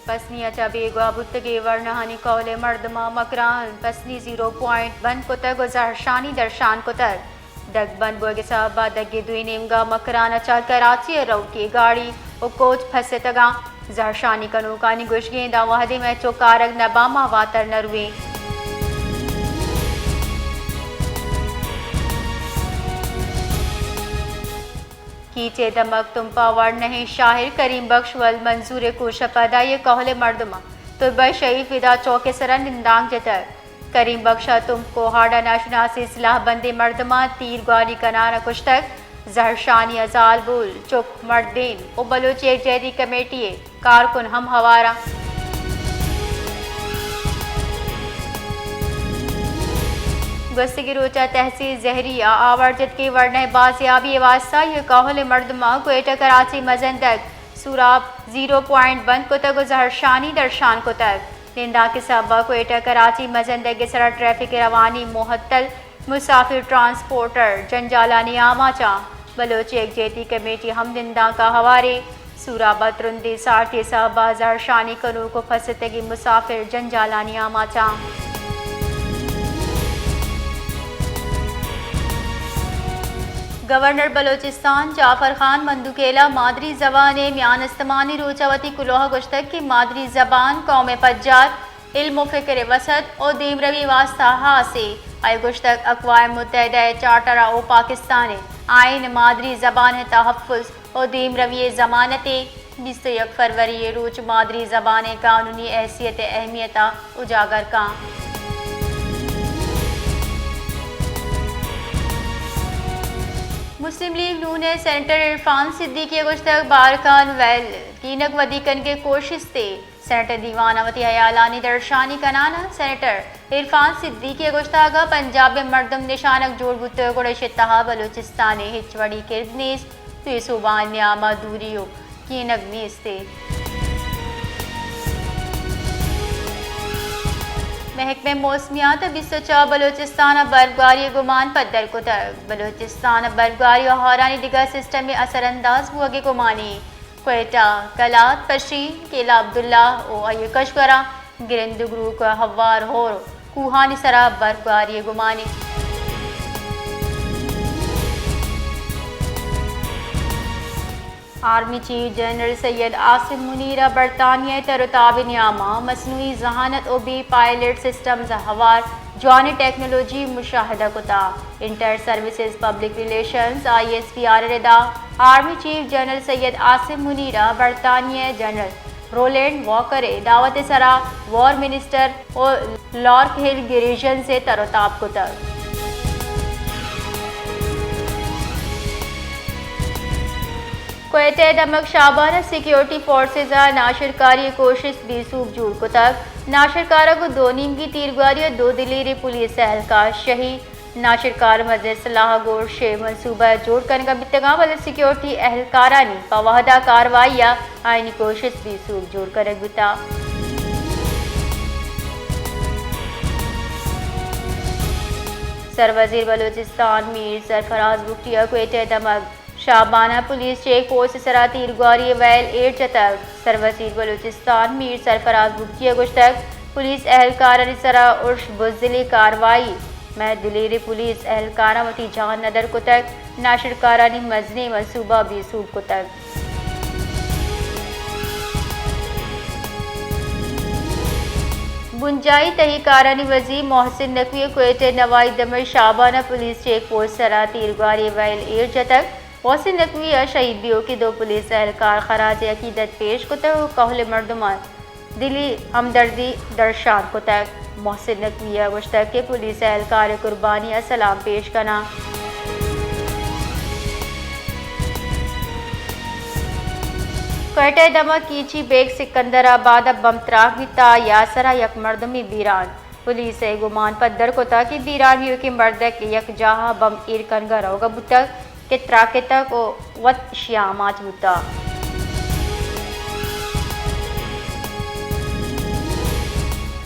پسنی ءَ چہ بیگواہ بوتگیں ورناہانی کہول ءِ مردماں مکران پسنی زیرو پوائنٹ بند کتگ ءُ زہرشانی درشان کتگ۔ دگ بند بوگ ءِ سبب ءَ دگ ءِ دوئیں نیمگ ءَ مکران ءَ چہ کراچی ءَ روکی گاڑی ءُ کوچ پھستگ اَنت۔ زہرشانی کنوکانی گوشگ اِنت داں وہدے مئے چک آرگ نہ باں ما واتر نہ رویں۔ کیچ ءِ دمگ تمپ ءَ ورناہیں شاعر کریم بخش ولد منظور ءِ کوش ءُ پدائی ءِ کہول ءِ مردماں تربت شریف ادا چوک ءِ سرا نندانک جتگ۔ کریم بخش ءَ تمپ کوہاڑ ءَ ناشناسیں سلاہ بندیں مردماں تیر گواری کنان ءَ کشتگ۔ زہرشانی ءَ زالبول، چک، مردین ءُ بلوچ یکجہتی کمیٹی ءِ کارکن ہم ہوار اَنت۔ گوستگیں روچ ءَ تحصیل زہری ءَ آوار جتگیں ورناہیں بازیابی ءِ واستہ آئی ءِ کہول ءِ مردماں کوئٹہ کراچی مزن دگ سوراب زیرو پوائنٹ بند کتگ ءُ زہرشانی درشان کتگ۔ نندانک ءِ سبب ءَ کوئٹہ کراچی مزن دگ ءِ سرا ٹریفک ءِ روانی معطل، مسافر ٹرانسپورٹر جنجالانی آماچ اَنت۔ بلوچ یکجہتی کمیٹی ہم نندانک ءَ ہوار اِنت۔ سوراب ءَ ترندیں سارتی ءِ سبب ءَ زہرشانی کنوک ءُ پھستگیں مسافر جنجالانی آماچ اَنت۔ گورنر بلوچستان جعفر خان مندوکیل ءَ مادری زبان ءِ میان استمانی روچ ءَ وتی کلوہ ءَ گوشتگ کہ مادری زبان قوم ءِ پجار، علم ءُ فکر ءِ وسعت ءُ دیمروی ءِ واستہ ہاسے۔ آئی ءَ گوشتگ، اقوام متحدہ ءِ چارٹر ءُ پاکستان ءِ آئین مادری زبان ءِ تحفظ ءُ دیمروی ءِ ضمانت ءَ بیست ءُ یک فروری ءِ روچ مادری زبان ءِ قانونی حیثیت ءِ اہمیت ءَ اجاگر کنت۔ مسلم لیگ نون ءِ سینیٹر عرفان صدیقی ءَ گوشتگ، بارکھان ویل کینگ ودی کنگ ءِ کوشست ءَ سینیٹ ءِ دیوان ءَ وتی ہیالانی درشانی کنان ءَ سینیٹر عرفان صدیقی ءَ گوشتگ، اگاں پنجاب ءِ مردم نشانگ جوڑ بوتگ گڑا ایشی ءِ تہا بلوچستان ءِ ہچ وڑیں کرد نیست، دوئیں صوبہانی نیام ءَ دوری ءُ کینگ نیست۔ محکمہ موسمیات ءَ بیست ءُ چار بلوچستان ءَ برفگاری ءِ گمان پدر کتگ۔ بلوچستان ءَ برفگاری ءُ ہارانی دگہ سسٹم ءِ اثر انداز بوگ ءِ گمانے۔ کوئٹہ، قلات، پشین، قلعہ عبداللہ ءُ آئی ءِ کشور ءَ گرند گروک ءُ ہوار ہور ءُ کوہانی سرا برفگاری ءِ گمانے۔ Army chief general Syed Asim Munir ءَ برطانیہ ءِ تر ءُ تاب ءِ نیام ءَ مصنوعی ذہانت ءُ بے پائلٹ سسٹمز ءَ ہوار جوانیں ٹیکنالوجی مشاہدہ کتگ۔ Inter services public relations, I S P R ءِ ردا army chief general Syed Asim Munir ءَ برطانیہ ءِ جنرل رولینڈ واکر ءِ دعوت ءِ سرا وار منسٹر ءُ لارک ہل گریژنز ءَ تر ءُ تاب کتگ۔ کوئٹہ ءِ دمگ شابان ءَ سیکیورٹی فورسز ءَ ناشرکاری ءِ کوشست بے سوب جوڑ کتگ۔ ناشرکاراں گوں دو نیمگی تیرگواری ءَ دو دلیریں پولیس اہلکار شہید۔ ناشرکار مزن سلاہ ءَ گوں شے منصوبہ جوڑ کنگ ءَ بیتگاں، بلے سیکیورٹی اہلکارانی پہ وہدا کاروائی ءَ آیانی کوشست بے سوب جوڑ کنگ بوتگ۔ سروزیر بلوچستان میر سرفراز بگٹی ءَ کوئٹہ ءِ دمگ شابان ءَ پولیس چیک پوسٹ ءِ سرا تیرگواری ءِ ویل ایر جتگ۔ سروزیر بلوچستان میر سرفراز بگٹی ءَ گوشتگ، پولیس اہلکارانی سرا ارش بزدلی کاروائی، مئے دلیریں پولیس اہلکاراں وتی جان ندر کتگ، ناشرکارانی مزنیں منصوبہ بے سوب کتگ۔ بنجاہی تہی کارانی وزیر محسن نقوی ءَ کوئٹہ ءِ نوائی دمگ شابان ءَ پولیس چیک پوسٹ ءِ سرا تیرگواری ءِ ویل ایر جتگ۔ محسن نقوی ءَ شہید بیوکیں دو پولیس اہلکار خراج عقیدت پیش کتگ ءُ کہول ءِ مردماں دلی ہمدردی درشان کتگ۔ محسن نقوی ءَ گوشتگ کہ پولیس اہلکار ءِ قربانی ءَ سلام پیش کناں۔ کوئٹہ ءِ دمگ کیچی بیگ سکندر آباد ءَ بمب تراک بیت ءُ آئی ءِ سرا یک مردمے بیران۔ پولیس ءَ گمان پدر کتگ کہ بیران ایوکیں مردک یک جاہ ءَ بمب ایر کنگ ءَ روگ ءَ بوتگ کہ تراکتگ ءُ وت اشی ءَ آماچ بوتگ۔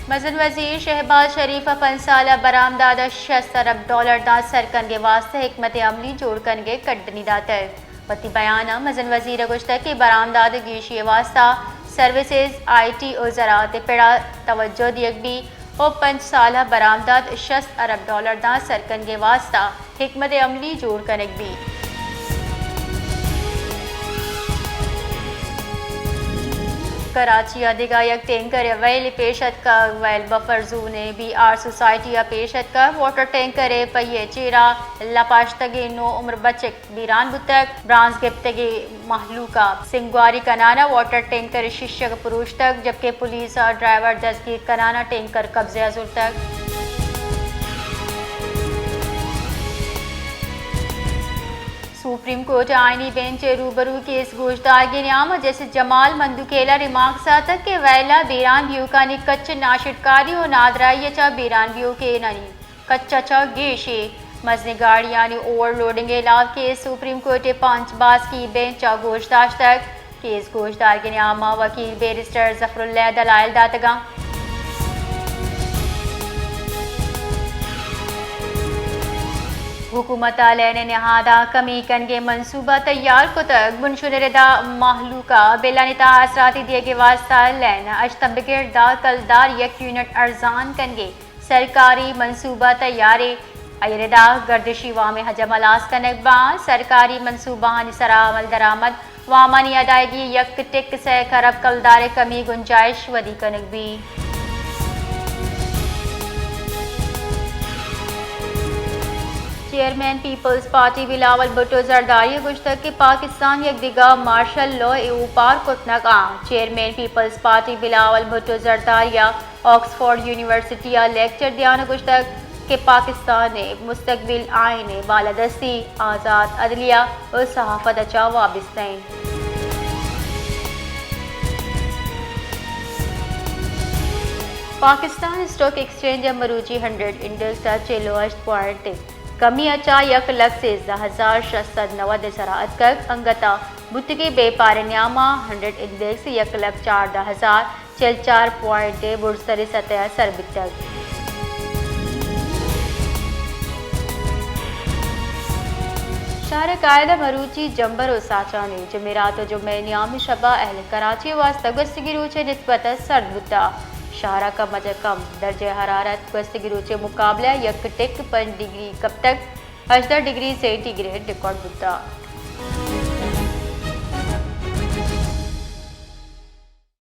مزن وزیر شہباز شریف ءَ پنچ سالہ برآمدات ءَ شست ارب ڈالر داں سرکنگ ءِ واستہ حکمت عملی جوڑ کنگ ءِ کڈنی داتگ۔ وتی بیان ءَ مزن وزیر ءَ گوشتگ کہ برآمدات ءِ گیشی ءِ واستہ سروسز، آئی ٹی و زراعت ء پڑا توجہ دیگ بی و پنچ سالہ برآمدات شست ارب ڈالر داں سر کنگ ء واستہ حکمت عملی جوڑ کنگ بی۔ کراچی ء دگہ یک ٹینکر ء ویل پیش اتکگ۔ ویل بفر زون ء بی آر سوسائٹی ء پیش اتکگ۔ واٹر ٹینکر ء پہی ء چیرا لپاشتگیں نو عمر بچک بیران بوتگ۔ برانز گپتگیں مہلوک ء سنگواری کنان ء واٹر ٹینکر ء شیشگ پروشتگ، جبکہ پولیس ء ڈرائیور دزگیر کنان ء ٹینکر قبضہ ء زرتگ۔ سپریم کورٹ ء آئینی بینچ ء روبرو کیس گوشدارگیں نیام ء جسٹس جمال مندوکیل ء ریمارکس داتگ کہ ویل ء بیران بیوکانی کچ ء ناشرکاری و نادراہی ء چہ بیران بیوکینانی کچ ء چہ گیش ء مزنیں گاڑیانی اوور لوڈنگ ء ہلاو کیس سپریم کورٹ ء پنچ باسکی بینچ ء گوش داشتگ۔ کیس گوشدارگیں نیام ء وکیل بیرسٹر ظفراللہ ء دلائل داتگاں۔ حکومت ء لین ء نہاداں کمی کنگ ء منصوبہ تیار کتگ۔ بنشون ء ردا مہلوک ء بلانی تہا آسراتی دیگ ء واستہ لین ء ہشت ء بگر دہ کلدار یک یونٹ ارزان کنگ ء سرکاری منصوبہ تیارے۔ آئی ء ردا گردشی وام ء حجم ہلاس کنگ باں۔ سرکاری منصوبہانی سرا عمل درآمد وامانی ادائیگی یک ٹک سئے کرب کلدار ء کمی گنجائش ودی کنگ بی۔ Chairman Peoples Party Bilawal Bhutto Zardari ء گوشتگ کہ پاکستان یک دگہ مارشل لا ء اوپار کت نہ کنت۔ Chairman Peoples Party Bilawal Bhutto Zardari ء آکسفورڈ یونیورسٹی ء لیکچر دیان ء گوشتگ کہ پاکستان ء مستقبل آئین ء بالادستی، آزاد عدلیہ ء صحافت ء چہ وابستہ انت۔ پاکستان اسٹاک ایکسچینج ء مروچی ہنڈریڈ انڈیکس ء چل ء ہشت پوائنٹ ء کمی ء چہ یک لکھ سیزدہ ہزار شش سد نود ء سرا اتکگ، انگت ء بوتگیں بیپار ء نیام ء ہنڈریڈ انڈیکس یک لکھ چاردہ ہزار چل چار پوائنٹ ء برزتریں سطح ء سر بیتگ۔ شہر ء قائد ء مروچی جمبر و ساچانی جمعرات و جمعہ ء نیام شپ ء اہل کراچی ء واستہ گوستگی روچ ء نسبت ء سرد بوتگ۔ شہر ء کم از کم درجہ حرارت گوستگی روچ ء مقابلہ ء یک ٹک پنچ ڈگری کپتگ، ہژدہ ڈگری سینٹی گریڈ ریکارڈ بوتگ۔